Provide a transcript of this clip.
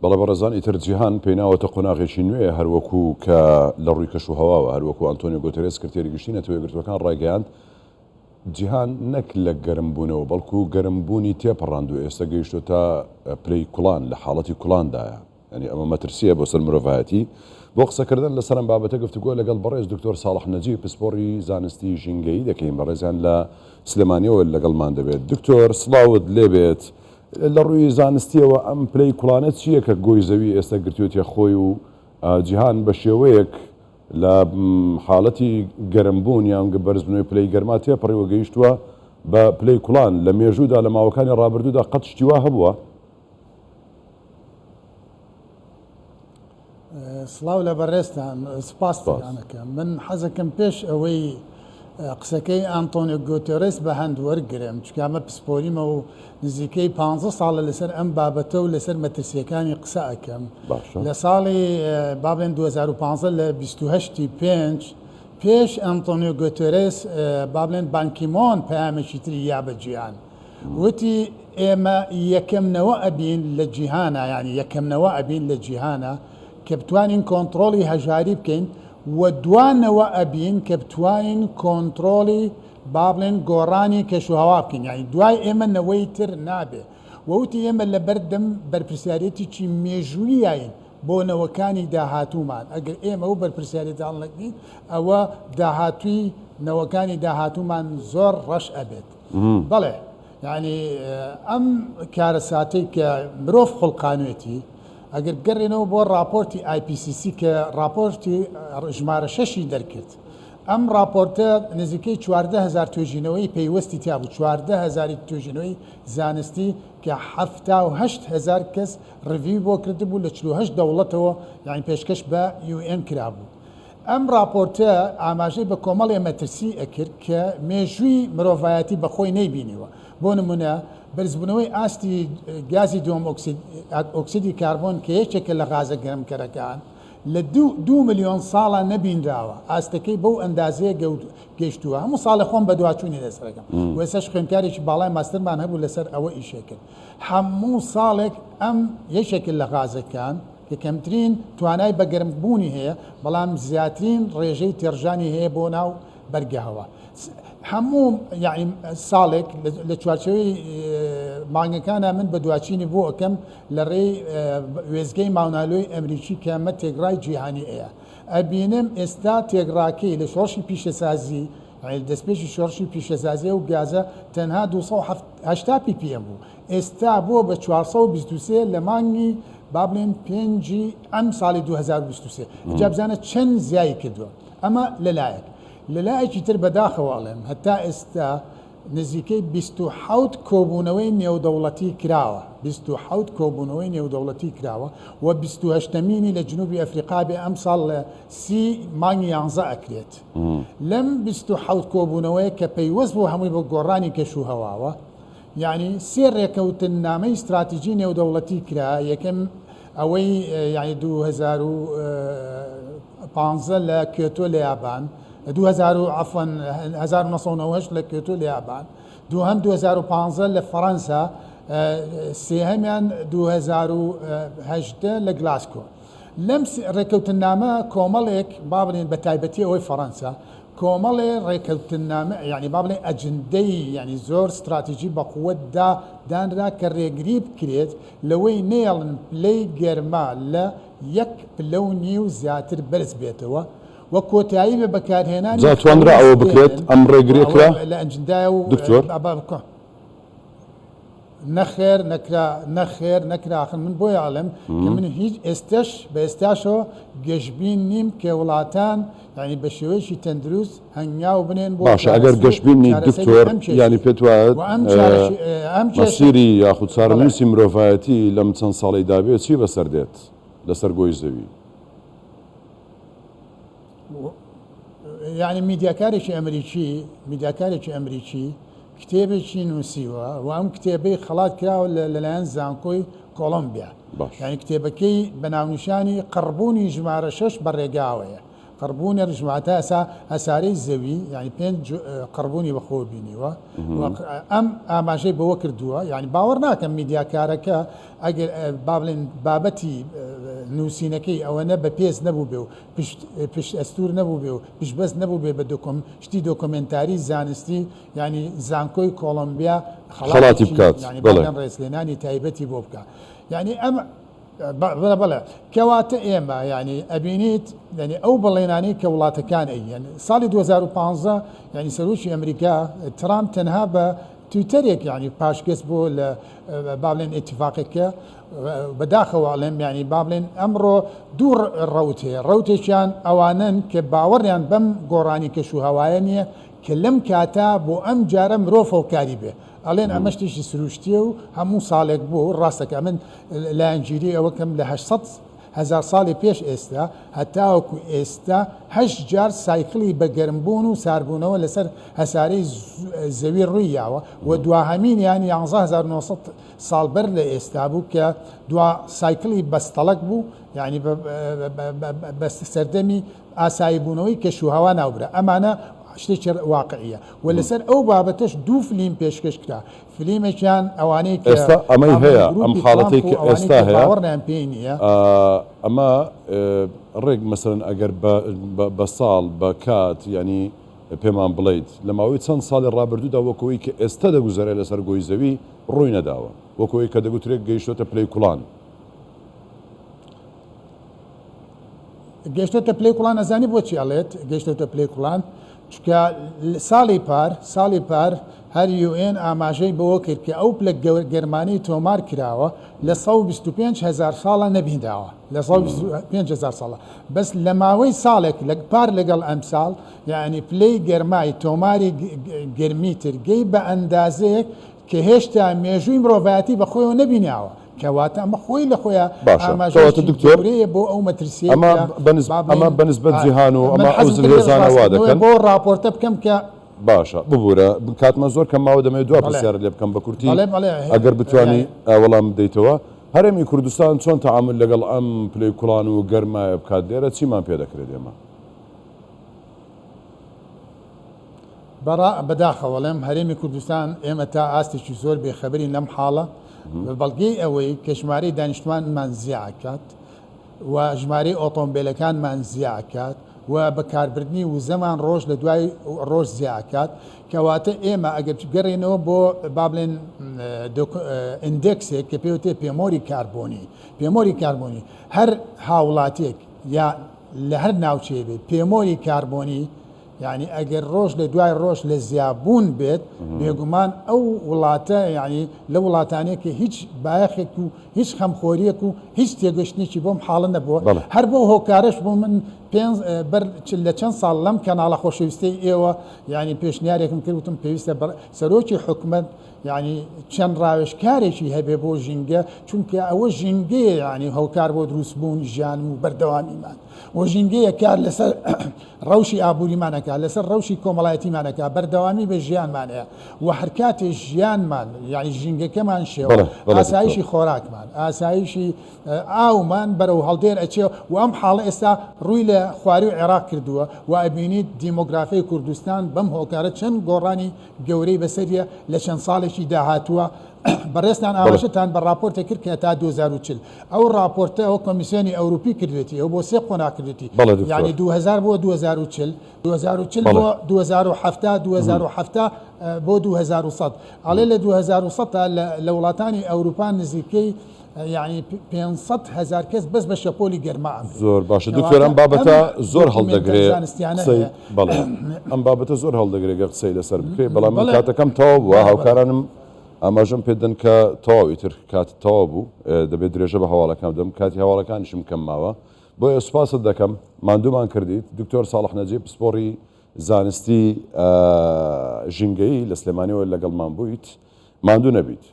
بەڵێ بەڕێزان ئیتر جیهان پێی ناوەتە قۆناغێکی نوێ هەروەکو کە لە ڕووی کەش و هەواوە هەروەکو ئەنتۆنیۆ گۆتێرێس سکرتێری گشتی نەتەوە یەکگرتووەکان ڕایگەیاند جیهان نەک لە گەرمبوونەوە بەڵکو گەرمبوونی تێپەڕاندووە ئێستا گەیشتۆتە پلەی کوڵان لە حاڵەتی کوڵاندایە یانی ئەمە مەترسییە بۆ سەر مرۆڤایەتی. بۆ قسەکردن لەسەر ئەم بابەتە گفتوگۆ لەگەڵ بەڕێز دکتۆر ساڵح نەجیب پسپۆڕی زانستی ژینگەیی دەکەین، بەڕێزیان لە سلێمانیەوە لەگەڵمان دەبێت. دکتۆر سڵاوت لێبێت، لە ڕووی زانستیەوە ئەم پلەی کوڵانە چییە کە گۆی زەوی ئێستا گرتوێتیە خۆی و جیهان بە شێوەیەک لە حاڵەتی گەرمبوون یان بەرزبوونەوەی پلەی گەرما تێپەڕیوە گەیشتووە بە پلەی کوڵان، لە مێژوودا لە ماوەکانی ڕابردوودا قەت شتی وا هەبووە؟ سڵاو لە بەڕێزتان سپاستان ئەکەم من حەزەکەم پێش ئەوەی قسەکەی ئەنتۆنیۆ گۆتێرێس بە هەند وەرگرم چونکە ئەمە پسپۆریمە و نزیکەی پ ساڵە لەسەر ئەم بابەتە و لەسەر مەترسیەکانی قسە ئەکەم لە ساڵی با بڵێن 2015 لە 28 پێنج پێش ئەنتۆنیۆ گۆتێرێس با بڵێن بانکیمۆن پەیامێکی تری یا بە جیهان وتی، ئێمە یەکەم نەوە ئەبین لە جیهانا، یانی یەکەم نەوە ئەبین لە جیهانا کە بتوانین کۆنتڕۆڵی هەژاری بکەین و دوا نەوە ئەبین کە بتوانین کۆنتڕۆڵی با بڵێن گۆڕانی کەشوهەوا بکەین، یانی دوای ئێمە نەوەی تر نابێ. و وتی، ئێمە لەبەردەم بەرپرسیارێتیی مێژووییاین بۆ نەوەکانی داهاتوومان، ئەگەر ئێمە ئەو بەرپرسیارێتە هەڵنەگرین ئەوە داهاتووی نەوەکانی داهاتوومان زۆر ڕەش ئەبێت. بەڵێ یعنی ئەم کارەساتەی کە مرۆڤ خوڵقانوێتی ئەگەر بگەڕێنەوە بۆ راپۆرتی IPCC کە راپۆرتی ژمارە شەشی دەرکرد ئەم راپۆرتە نزیکەی 14هزار توێژینەوەی پەیوەستی تیا بوو 14هزاری توێژینەوەی زانستی کە 78 هزار کەس review بۆ کردبوو لە 48 دەوڵەتەوە یعنی پێشکەش بە UN کرابوو. ئەم ڕاپۆرتە ئاماژەی بە کۆمەڵێ مەترسی ئەکرد کە مێژووی مرۆڤایەتی بە خۆی نەیبینیوە، بۆ نموونە بەرزبوونەوەی ئاستی گازی دووەم ئۆکسیدی کاربۆن کە یەکێکە لە غازە گەرمکەرەکان لە دوو ملیۆن ساڵە نەبینراوە، ئاستەکەی بەو ئەندازەیە گەیشتووە. هەموو ساڵێ خۆم بەدواچوونی لەسەر ئەکەم و ئێستاش خوێندکارێکی باڵای ماستەرمان هەبوو لەسەر ئەوە ئیشێ کرد. هەموو ساڵێک ئەم یەکێکە لە غازەکان کە کەمترین توانای بە گەرم بوونی هەیە بەڵام زیاترین ڕێژەی تێڕژانی هەیە بۆ ناو بەرگەهەوا هەموو یعنی ساڵێک لە چوارچێوەی مانگەکانە من بە دواچینی بۆ ئەەکەم لە ڕێی وێزگەی ماونالۆی ئەمریکی کە ئەمە تێگڕای جیهانی ئەیە ئەبینم ئێستا تێگڕاکەی لە شۆڕشی پیشەسازی دەستپێکی شۆڕشی پیشەسازی ئەو گازە تەنها 280 ppm بوو ئێستا بووە بە 423 لە مانگی با بڵێن پێنجی ئەم ساڵی 2023 جا بزانە چەند زیای کردووە ئەمە لەلایەک لەلایەکی تر بەداخەوە ئەڵێم هەتا ئێستا نزیکەی 27 کۆبوونەوەی نێودەوڵەتی کراوە 27 کۆبوونەوەی نێودەوڵەتی کراوە و 28مینی لە جنوبی ئەفریقا بێ ئەم ساڵ لە سی مانگی یانزە ئەکرێت لەم 27 کۆبوونەوەیە کە پەیوەست بوو هەمووی بە گۆڕانی کەش و هەواوە یانی سێ رێکەوتننامەی ستراتیجی نێودەوڵەتی کرا، یەکەم ئەوەی یانی 2015 لە کیۆتۆ لە یابان، 2000 عەفوەن 1998 لە کیۆتۆ لە یابان، دووهەم 2015 لە فەرەنسا، سێهەمیان 2018 لە گلاسکۆ. لەم رێکەوتننامە کۆمەڵێک با بڵێین بە تایبەتی ئەوەی فەرەنسا کۆمەڵێ ڕێکەوتننامە یانی با بڵێین ئەجندەی یانی زۆر ستراتیجی بە قوت دا دانرا کە ڕێگری بکرێت لەوەی نەیەڵن پلەی گەرما لە یەک پلە و نیو زیاتر بەرز بێتەوە و کۆتایی بە بەکارهێنانی جا توانرا خەڵوز ئەوە بکرێت؟ بێنن ئەم و ڕێگریە ئەوە کرا لە ئەجندایە و دکتۆر؟ نەخێر نەکرا نەخێر نەکرا ئاخر من بۆیە ئەڵێم کە من هیچ ئێستەش بە ئێستاشەوە گەشبین نیم کە وڵاتان یعنی بە شێوەیەکی تەندروست هەنگاو بنێن بۆ باشە ئەگەر چارەسەر گەشبین نیت چارەسەری دکتۆر ئەم یانی کێشەیە پێت وایە و ئەم چارەش ئەم کێشە مەسیری یاخود بەڵێ چارەنووسی مرۆڤایەتی لەم چەند ساڵەی دابێ چی بەسەر دێت لەسەر گۆی زەوی؟ یعنی میدیاکارێکی ئەمریکی میدیاکارێکی ئەمریکی کتێبێکی نووسیوە و ئەم کتێبەی خەڵات کراوە لەلایەن زانکۆی کۆڵۆمبیا. باش. یانی کتێبەکەی بە ناونیشانی قڕبوونی ژمارە شەش بە ڕێگاوەیە. قڕبوونی ژماتە ئەسا هەسارەی زەوی یعنی پێنج قڕبوونی بەخۆوە بینیوە ئەم ئاماژەی بەوە کردووە یعنی باوەڕ ناکەم میدیاکارەکە ئەگەر با بڵێن بابەتی نووسینەکەی ئەوەنە بە پێز نەبوو بێ و پشت پشت ئەستور نەبوو بێ و پشتبەست نەبوو بێ بە دۆکۆم شتی دۆکۆمێنتاری زانستی یعنی زانکۆی کۆڵۆمبیا خەڵاتی خەڵاتێکی بکات یعنی بەڵێ. با بڵێن ڕێزلێنانی تایبەتی بۆ بکا یعنی ئەم بەڵێ بەڵێ کەواتە ئێمە یعنی ئەبینیت یعنی ئەو بەڵێنانەی کە وڵاتەکان ئەیەن ساڵی 2015 یعنی سەرۆکی ئەمریکا ترامپ تەنها بە تویتەرێک یعنی پاشگەز بۆ لە با بڵێن ئیتفاقێکە بەداخەوە ئەڵێم یعنی با بڵێن ئەمڕۆ دوو ڕەوت هەیە ڕەوتێکیان ئەوانەن کە باوەڕیان بەم گۆڕانی کەش و هەوایە نییە کە لەم کاتە بۆ ئەم جارە مرۆڤ هۆکاری بێ ئەڵێن ئەمە شتێکی سروشتیە و هەموو ساڵێک بووە و ڕاستەکە من لایەنگیری ئەوە کەم لە 800 هەزار ساڵی پێش ئێستا هەتاوەکو ئێستا هەشت جار سایکڵی بە گەرمبوون و ساربوونەوە لەسەر هەسارەی زەوی ڕووی یاوە و دواهەمینیان 11900 ساڵ بەر لە ئێستا بوو کە دوا سایکڵی بەستەڵەک بوو یعنی بە سەردەمی ئاساییبوونەوەی کەشوهەوا ناوبرا. ئەمانە شتێکی واقعیە و لەسەر ئەو بابەتەش دوو فلیم پێشکەش کرا. فلیمێکیان ئەوانەی کە ئێستا ئەمەی با بڵێین هەیە، ئەم گروپی حاڵەتەی ترامپ و کە ئەوانەی ئێستا کە هەیە، باوەڕیان پێی نییە. ئەمە ڕێک مەسەلەن ئەگەر بە بە ساڵ، بە کات یانی پێمان بڵێیت لە ماوەی چەند ساڵی ڕابردوودا وەک ئەوەی کە ئێستا دەگوزەرێ لەسەر گۆی زەوی ڕووی نەداوە، وەک ئەوەی کە دەگوترێ گەیشتۆتە پلەی کوڵان. گەیشتۆتە پلەی کوڵان ئەزانی بۆچی ئەڵێت گەیشتۆتە پلەی کوڵان چونکە ساڵی پار ساڵی پار هەر یوئێن ئاماژەی بەوە کرد کە ئەو پلە گەرمانەی تۆمار کراوە لە 125 هزار ساڵە نەبینراوە لە 125 هزار ساڵە بەس لە ماوەی ساڵێک لە پار لەگەڵ ئەمساڵ یعنی پلەی گەرمای تۆماری گەرمی تر گەی بە ئەندازەیەک کە هێشتا مێژووی مرۆڤایەتی بە خۆیەوە نەبیناوە، کەواتە ئەمە خۆی لە خۆیا باشە کەواتە ئاماژەیەکی دکتۆر گەورەیە بۆ ئەو مەترسییەی ئەمە کە بە با ئەمە بڵێین بە نسبەت جیهان و من ئەمە ئەو حەزم کرد لێرەش زلهێزانە وا ڕاستکردنەوەیە دەکەن. بۆ ڕاپۆرتە بکەم کە باشە ببورە کاتمان زۆر کەم ماوە دەمەوێت دوا بەڵێ پرسیارت لێ بکەم بە کورتی بەڵێ بەڵێ ئەگەر بتوانی یانی وەڵام بدەیتەوە هەرێمی کوردستان چۆن تەعامول لەگەڵ ئەم پلەی کوڵان و گەرمایە بکات لێرە چیمان پێ دەکرێت ئێمە؟ بەڕا بەداخەوە ئەڵێم هەرێمی کوردستان ئێمە تا ئاستێکی زۆر بێخەبەرین لەم حاڵە بە بەڵگەی ئەوەی کە ژمارەی دانیشتوانمان زیاکات و ژمارەی ئۆتۆمبیلەکانمان زیاکات و بەکاربردنی وزەمان ڕۆژ لە دوای ڕۆژ زیاکات کەواتە ئێمە ئەگەر گەڕێنەوە بۆ با بڵێن ئیندێکسێک کە پێوتێ پێمۆری کاربۆنی پێمۆری کاربۆنی هەر هاوڵاتیەک یا لە هەر ناوچەیە بێت پێمۆری کاربۆنی یانی ئەگەر ڕۆژ لە دوای ڕۆژ لە زیابوون بێت بێگومان ئەو وڵاتە یانی لە وڵاتانەیە کە هیچ بایەخێک و هیچ خەمخۆریەک و هیچ تێگەشتنێکی بۆم حاڵە نەبووە هەر بۆ هۆکارەش بۆ من پێ بەر لە چەند ساڵ لەم کەناڵە خۆشەویستەی ئێوە یانی پێشنیارێکم کرد وتم پێویستە سەرۆکی حکومەت یانی چەند ڕاوێژکارێکی هەبێ بۆ ژینگە چونکە ئەوە ژینگەیە یانی هۆکار بۆ دروستبوون ژیان و بەردەوامیمان و ژینگەیە کار لەسەر ڕەوشی ئابووریمان ئەکا، لەسەر ڕەوشی کۆمەڵایەتیمان ئەکا، بەردەوامی بە ژیانمان هەیە و هەرکاتێ ژیانمان یانی ژینگەکەمان شێوا، بەڵێ بەڵێ دکتۆر. ئاسایشی خۆراکمان، ئاسایشی ئاومان بەرەو هەڵدێر ئەچێ و ئەم حاڵە ئێستا ڕووی لە خوارووی عێراق کردووە و ئەبینیت دیمۆگرافیای کوردستان بەم هۆکارە چەند گۆڕانی گەورەی بەسەریە لە چەند ساڵێکی داهاتووە بەڕێزتان بەڵێ. ئاماژەتان بە ڕاپۆرتێک کرد کە تا 2040 ئەو ڕاپۆرتە ئەو کۆمیسیۆنی ئەوروپی کردوێتی ئەو بۆ سێ قۆناغ کردوێتی بەڵێ دکتۆر. یعنی 2000 بۆ 2040 2040 بەڵێ. بۆ 2070 2070 بۆ 2100 ئەڵێ لە 2100 تا لە لە وڵاتانی ئەوروپا نزیکەی یعنی 500 هەزار کەس بەس بە شەپۆلی گەرما ئەمرێت زۆر باشە دکتۆر کەواتە ئەم بابەتە ئەم زۆر دۆکومێنتە هەڵدەگرێ زانستیانە قسەی هەیە بەڵێ ئەم بابەتە زۆر هەڵدەگرێ گەر قسەی لەسەر بکرێ بەڵام من بەڵێ کاتەکەم تەواو بووە بەڵێ بەڵێ هاوکارانم ئاماژەم پێ دەن کە تەواو ئیتر کاتت تەواو بوو دەبێت درێژە بە هەواڵەکان بدەم کاتی هەواڵەکانیشم کەم ماوە بۆیە سوپاست دەکەم ماندوومان کردیت دکتۆر ساڵح نەجیب پسپۆڕی زانستی ژینگەیی لە سلێمانیەوە لەگەڵمان بوویت ماندوو نەبیت.